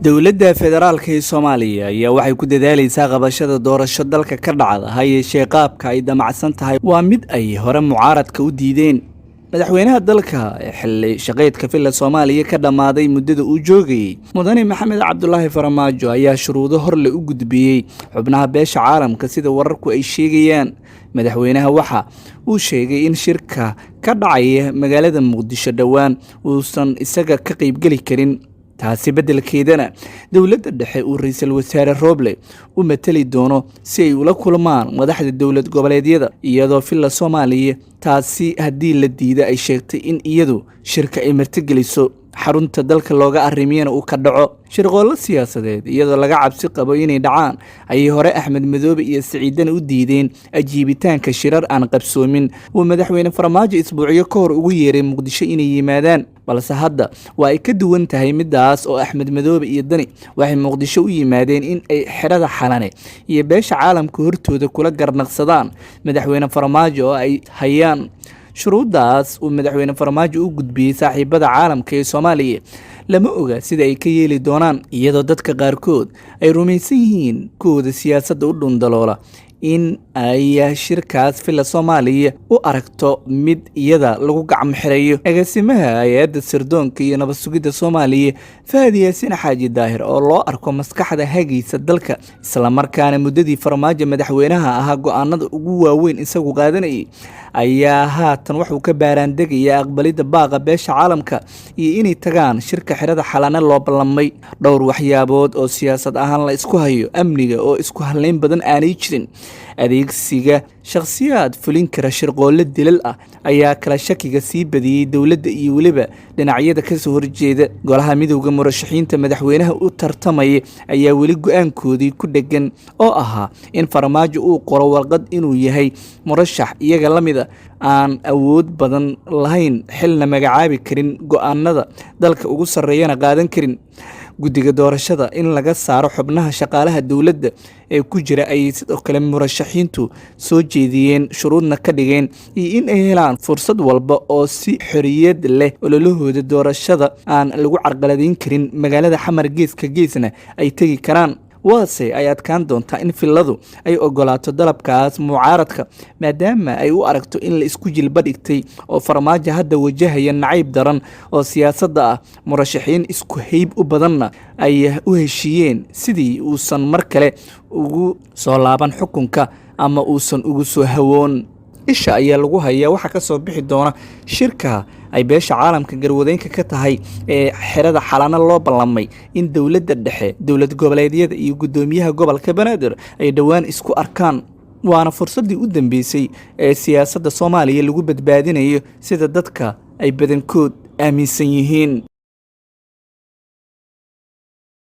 Dowladda federaalka ee Soomaaliya ayaa waxay ku dadaalaysaa qabashada doorasho dalka ka dhacda. Ha yeeshee, qaabka ay damacsan tahay waa mid ay hore mucaaradka u diideen. Madaxweynaha dalka ee xilli shaqeydka Villa Soomaaliya ka dhammaaday muddada uu joogayey, Mudane Maxamed Cabdulaahi Farmaajo, ayaa shuruudo horle u gudbiyey xubnaha beesha caalamka. Sida wararku ay sheegayaan, madaxweynaha waxa uu sheegay in shirka ka dhacaya magaalada Muqdisho dhowaan uusan isaga ka qaybgeli karin, taasi beddelkeedana dowladda dhexe uu Ra-iisul Wasaare Roble u mateli doono si ay ula kulmaan madaxda dowlad goboleedyada, iyadoo Villa Soomaaliya taasi haddii la diida ay sheegtay in iyadu shirka ay martigeliso, xarunta dalka looga arrimiyana uu ka dhaco. Shirqoollo siyaasadeed iyadoo laga cabsi qabo inay dhacaan ayay hore Axmed Madoobe iyo Siciidana u diideen ajiibitaanka shirar aan qabsoomin uu Madaxweyne Farmaajo isbuucyo ka hor ugu yeeray Muqdisho inay yimaadaan. Balse hadda waa ay ka duwan tahay midaas, oo Axmed Madoobe iyo Dani waxay Muqdisho u yimaadeen in ay xerada Xalane iyo beesha caalamka hortooda kula garnaqsadaan Madaxweyne Farmaajo oo ay hayaan. Shuruuddaas uu Madaxweyne Farmaajo u gudbiyey saaxiibada caalamka ee Soomaaliya lama oga sida ay ka yeeli doonaan, iyadoo dadka qaarkood ay rumaysan yihiin, kuwooda siyaasadda u dhundaloola, in ay shirkaas Villa Soomaaliya u aragto mid iyada lagu gacmo xirayo. Agaasimaha hay-adda sirdoonka iyo nabad sugidda Soomaaliya, Fahad Yaasiin Xaaji Daahir, oo loo arko maskaxda hagaysa dalka, islamarkaana muddadii Farmaajo madaxweynaha ahaa go-aanada ugu waaweyn isagu qaadanayay, ayaa haatan wuxuu ka baaraandegayaa aqbalidda baaqa beesha caalamka iyo inay tagaan shirka xerada Xalane loo ballamay. Dhowr waxyaabood oo siyaasad ahaan la isku hayo, amniga oo isku halleyn badan aanay jirin, adeegsiga shakhsiyaad fulin kara shirqoollo dilal ah, ayaa kala shakiga sii badiyey dowladda iyo weliba dhinacyada kasoo horjeeda. Golaha Midowda Murashaxiinta madaxweynaha u tartamaya ayaa weli go-aankoodii ku dhegan, oo ahaa in Farmaajo uu qoro warqad inuu yahay murashax iyaga la mida, aan awood badan lahayn, xilna magacaabi karin, go-aanada dalka ugu sarreeyana qaadan karin. Guddiga doorashada in laga saaro xubnaha shaqaalaha dowladda ee ku jira ayay sidoo kale murashaxiintu soo jeediyeen, shuruudna ka dhigeen, iyo in ay helaan fursad walba oo si xoriyad leh ololahooda doorashada aan lagu carqaladayn karin, magaalada Xamar geeska geesna ay tegi karaan. Waase ay adkaan doontaa in Villadu ay ogolaato dalabkaas mucaaradka, maadaama ay u aragto in la isku jilba dhigtay, oo Farmaajo hadda wajahaya nacayb daran oo siyaasadda ah, murashaxiin isku hayb u badanna ay u heshiiyeen sidii uusan mar kale ugu soo laaban xukunka ama uusan ugu soo hawoon. Isha ayaa lagu hayaa waxaa ka soo bixi doona shirka ay beesha caalamka garwadeynka ka tahay ee xerada Xalano loo ballamay in dowladda dhexe, dowlad goboleedyada iyo guddoomiyaha gobolka Banaadir ay dhowaan isku arkaan. Waana fursaddii u dambeysay ee siyaasadda Soomaaliya lagu badbaadinayo, sida dadka ay badankood aaminsan yihiin.